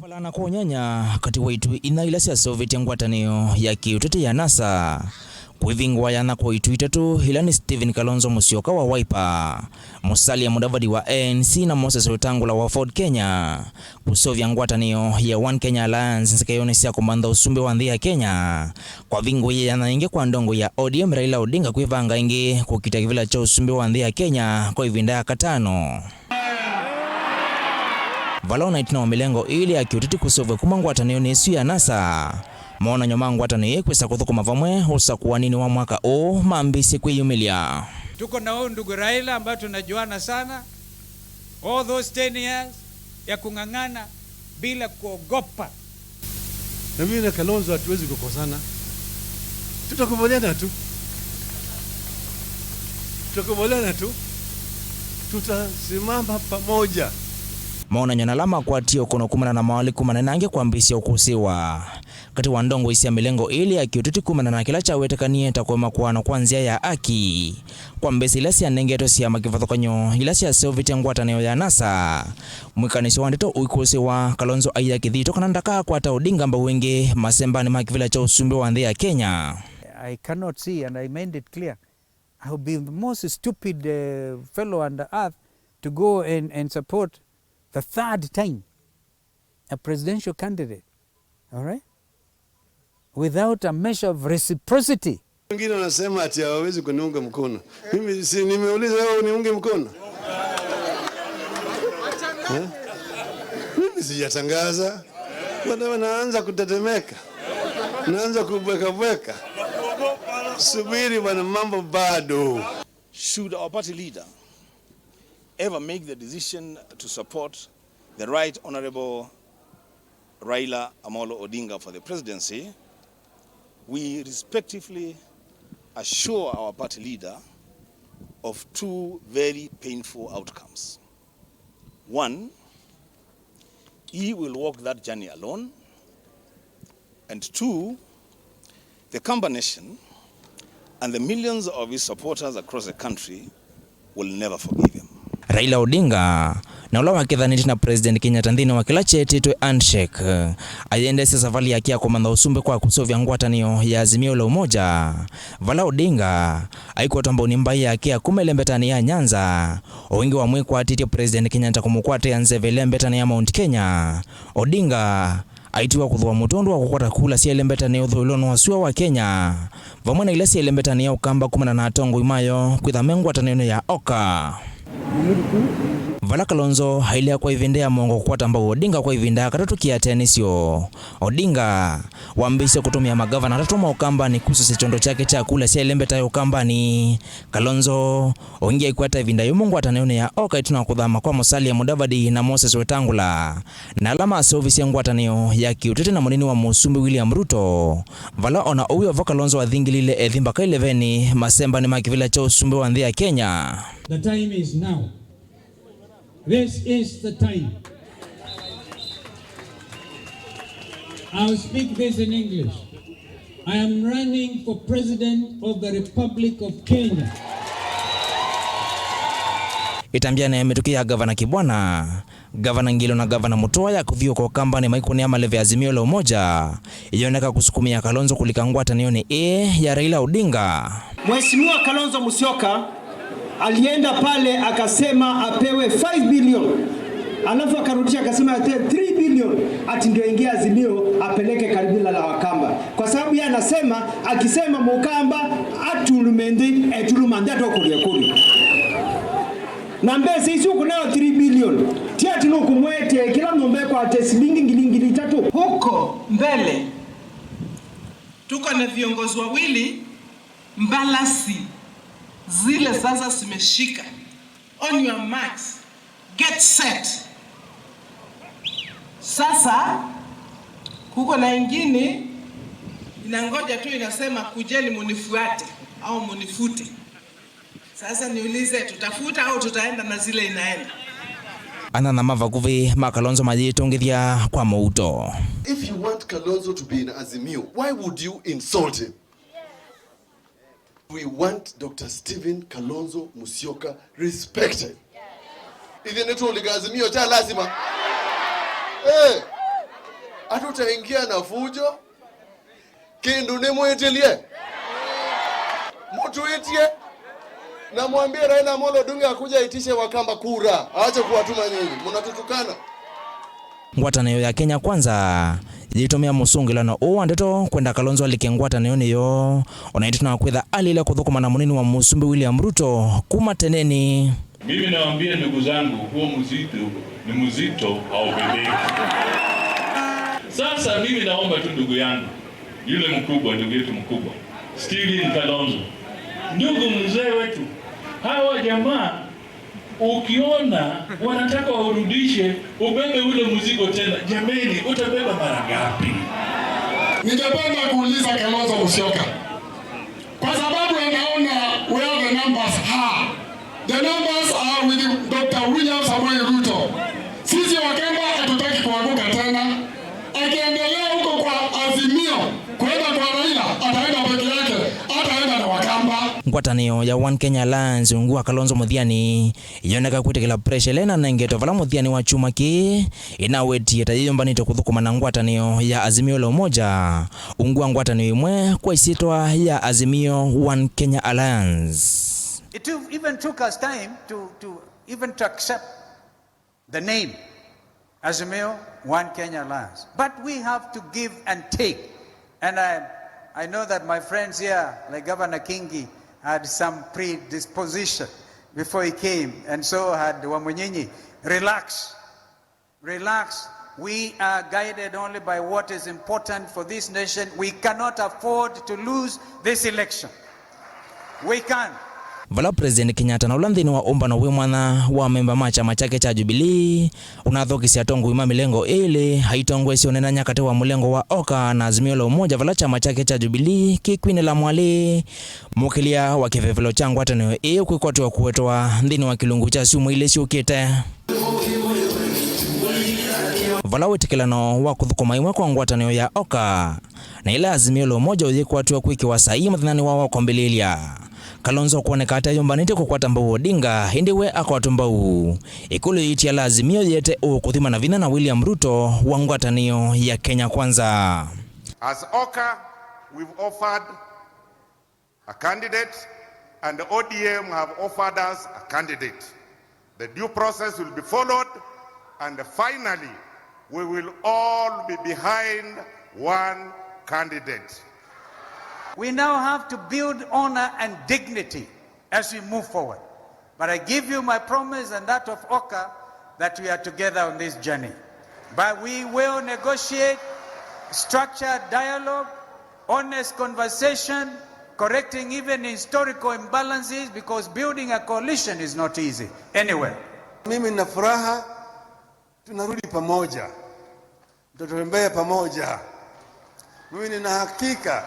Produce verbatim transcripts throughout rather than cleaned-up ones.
Vala na kũnyanya katĩ wa itwi inya ila syaseũvĩtye ngwatanĩo ya kĩũteti ya NASA, kwĩvingũa yana kwa itwi itatũ ila nĩ Stephen Kalonzo Musyoka wa Wiper, Musalia Mudavadi wa A N C na Moses Wetangula wa Ford Kenya kũseũvya ngwatanĩo ya One Kenya Alliance nzĩkĩonĩ sya kũmantha ũsumbĩ wa nthĩ ya Kenya. Kwavingũie yana ĩngĩ kwa ndongo ya O D M Raila Odinga kwĩvanga ĩngĩ kũkita kĩvĩla kya ũsumbĩ wa nthĩ ya Kenya kwa ĩvinda ya katano. Vala ona ĩtina wa mĩlengo ĩlĩ ya kĩũteti kũseũvw'a kuma ngwatanĩonĩ ĩsu ya NASA, mawonany'o ma ngwatanĩo ĩĩ kwĩsa kũthũkũma vamwe ũsakũaninĩ wa mwaka ũũ mambĩĩsye kwĩyumĩlya. Tuko na huyu ndugu Raila ambaye tunajuana sana. All those ten years ya kung'ang'ana bila kuogopa. Na mimi na Kalonzo hatuwezi kukosana. Tutakubaliana tu. Tutakubaliana tu. Tutasimama pamoja. Mawonany'o ala makwatie ũkũno kumana na mawalĩ kumana na angĩ kwambĩĩsya ũkũsĩwa katĩ wa ndongoi sya mĩlengo ĩlĩ ya kĩũteti kumana na kĩla kyawetĩkanie ta kũema kũaanwa kwa nzĩa ya aki kwa mbesa ila syanengetwe syama kĩvathũkany'o ila syaseũvĩtye ngwatanĩo ya NASA. Mwĩkanĩsyo wa ndeto ũikũsĩwa, Kalonzo aia kĩthito kana ndakakwata Odinga mbau ĩngĩ masembanĩ ma kĩvĩla kya ũsumbĩ wa nthĩ ya Kenya. I cannot see, and I made it clear. I would be the most stupid, uh, fellow on the earth to go and, and support the third time a presidential candidate, all right, without a measure of reciprocity. Wengine wanasema ati hawawezi kuniunga mkono. Mimi si nimeuliza wewe uniunge mkono? Eh? Mimi sijatangaza. Bwana, naanza kutetemeka. Naanza kubweka bweka. Subiri bwana, mambo bado. Should our party leader ever make the decision to support the Right Honorable Raila Amolo Odinga for the presidency, we respectively assure our party leader of two very painful outcomes. One, he will walk that journey alone. And two, the Kamba Nation and the millions of his supporters across the country will never forgive him. Raila Odinga, na ũla wakethanĩtye na President Kenyatta nthĩnĩ wa kĩla kyeetĩtwe handshake, ayĩendeesya savalĩ yake ya kũmantha ũsumbĩ kwa kũseũvya ngwatanĩo ya Azimio la Umoja, vala Odinga aikwatwa mbau nĩ mbaĩ yake ya kuma ĩlembetanĩ ya Nyanza, o ĩngĩ wamwĩkwatĩtye President Kenyatta kũmũkwatĩa nzeve ĩlembetanĩ ya Mount Kenya. Odinga aitiwa kũthũa mũtwe ũndũ wa kũkwata kula sya ĩlembetanĩ ũthũĩlonĩ wa sua wa Kenya, vamwe na ila sya ĩlembetanĩ ya Ũkamba kumana na atongoi mayo kwĩtha me ngwatanĩonĩ ya oka. Vala Kalonzo ailea kwa ĩvinda ya mũongo kũkwata mbau Odinga kwa ĩvinda ya katatũ kĩatĩanĩsyo, Odinga wambĩĩsye kũtũmĩa magavana atatũ ma Ũkambanĩ kusũsya kyondo kyake kya kula sya ĩlembeta ya Ũkambanĩ. Kalonzo, o ĩngĩ aikwata ĩvinda yũmũ ngwatanĩonĩ ya oka ĩtina wa kũthama kwa Musalia Mudavadi na Moses Wetangula, na ala maseũvisye ngwatanĩo ya kĩũteti na mũnini wa mũsumbĩ William Ruto, vala ona ũu vo Kalonzo athingĩlile ethi mbaka ĩlevenĩ masembanĩ ma kĩvĩla kya ũsumbĩ wa nthĩ ya Kenya. The time is now. This is the time. I'll speak this in English. I am running for President of the Republic of Kenya. Ĩtambya ya mĩtũkĩ ya Gavana Kibwana, Gavana Ngilu na Gavana Mutua ya kũthiũka Ũkambanĩ maikũnĩa maleve Azimio la Umoja, ĩyoneka kũsukumĩa Kalonzo kũlika ngwatanĩonĩ ĩĩ ya Raila Odinga. Mheshimiwa Kalonzo Musyoka alienda pale akasema apewe five billion. Alafu akarudisha akasema ate three billion ati ndio ingia Azimio apeleke kabila la Wakamba. Kwa sababu yeye anasema, akisema Mukamba atulume nthi, etuluma nthi atokulia kuli. Na mbesa isu kunayo three billion. Ti ati nukumwete kila nyumba kwa ate silingi ngili ngili itatu. Huko mbele tuko na viongozi wawili, mbalasi zile sasa zimeshika. On your marks, get set. Sasa kuko na ingine inangoja tu, inasema kujeni munifuate au munifute. Sasa niulize, tutafuta au tutaenda na zile inaenda? Anyanya ma vakuvĩ ma Kalonzo mayĩtũngĩthya kwa mũuto. If you want Kalonzo to be in Azimio, why would you insult him? We want Doctor Stephen Kalonzo Musyoka respected. Ithyĩ nĩtũũlika Azimio kya lazima. Eh. Hatutaingia na fujo. Kĩndũ nĩmwĩtĩlye. Mũtwĩtye. Na mwambie Raila Amolo Odinga akuje aitishe Wakamba kura. Aache kuwatuma nyinyi. Mnatutukana. Ngwatanĩo ya Kenya Kwanza yĩtũmĩa mũsũngĩlano ũũ wa ndeto kwenda Kalonzo alike ngwatanĩonĩ yoo, ona ĩtina wa kwĩtha alĩle kũthũkũma na mũnini wa mũsumbĩ William Ruto kuma teneni. Mimi nawaambia ndugu zangu, huo mzigo ni mzito, haubebeki. Sasa mimi naomba tu ndugu yangu, yule mkubwa, ndugu yetu mkubwa, Stephen Kalonzo, ndugu mzee wetu, hawa jamaa ukiona wanataka waurudishe, ubebe ule mzigo tena, jameni, utabeba mara ngapi? Ningependa kuuliza Kalonzo Musyoka, kwa sababu anaona where the numbers are. The numbers are with Doctor William Samoei Ruto. Sisi Wakamba hatutaki kuanguka tena. Akiendelea huko kwa Azimio, kwenda kwa Raila, ataenda peke yake, ataenda na Wakamba. Ngwatanĩo ya One Kenya Alliance ungu wa Kalonzo mũthianĩ yoneka kwĩtĩkĩla pressure ĩla ĩnanengetwe vala mũthianĩ wa kyumwa kĩĩ ĩnawetie ta yĩyũmbanĩte kũthũkũma na ngwatanĩo ya Azimio la Umoja. Ungu wa ngwatanĩo ĩmwe kwa ĩsyĩtwa ya Azimio One Kenya Alliance. It took, even took us time to, to even to accept the name Azimio One Kenya Alliance. But we have to give and take. And I, I know that my friends here, like Governor Kingi, had some predisposition before he came, and so had Wamunyinyi. Relax. Relax. We are guided only by what is important for this nation. We cannot afford to lose this election. We can't. Vala President Kenyatta na ũla nthĩnĩ wa ũmbano wĩ mwanya wa memba ma kyama kyake kya Jubilee ũnathokisye atongoi ma mĩlengo ĩlĩ aitongoesye ũnenanya katĩ wa mũlengo wa Oka na Azimio la Umoja vala kyama kyake kya Jubilee kĩkwinĩla mwalĩ. Mũkĩlya wa kĩvevelo kya ngwatanĩo ĩĩ kwĩkwatw'a kũwetwa nthĩnĩ wa kĩlungu kya syumwa ilĩ syũkĩte. Vala wĩtĩkĩlano wa kũthũkũma ĩmwe kwa ngwatanĩo ya Oka na ĩla Azimio la Umoja ũyĩkwatw'a kwĩkĩwa saii mũthenyanĩ wa wa kwambĩlĩlya. Kalonzo kwoneka ateyũmbanĩtye kũkwata mbau Odinga, ĩndĩ we akwatwe mbau. Ĩkũlũ yĩitia la Azimio yĩete ũũ kũthima na vinya na William Ruto wa ngwatanĩo ya Kenya Kwanza. As Oka, we've offered a candidate, and O D M have offered us a candidate. The due process will be followed, and finally, we will all be behind one candidate. We now have to build honor and dignity as we move forward. But I give you my promise and that of Oka that we are together on this journey. But we will negotiate, structure dialogue, honest conversation, correcting even historical imbalances, because building a coalition is not easy anywhere. Mimi nina furaha, tunarudi pamoja. Tutatembea pamoja. Mimi nina hakika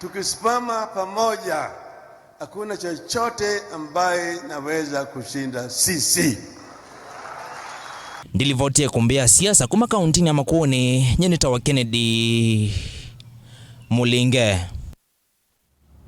tukisimama pamoja, hakuna chochote ambaye naweza kushinda sisi. Ndilivotie kumbia siasa kuma kauntinĩ ya Makueni, nyie nĩtawa Kennedy Mulinge.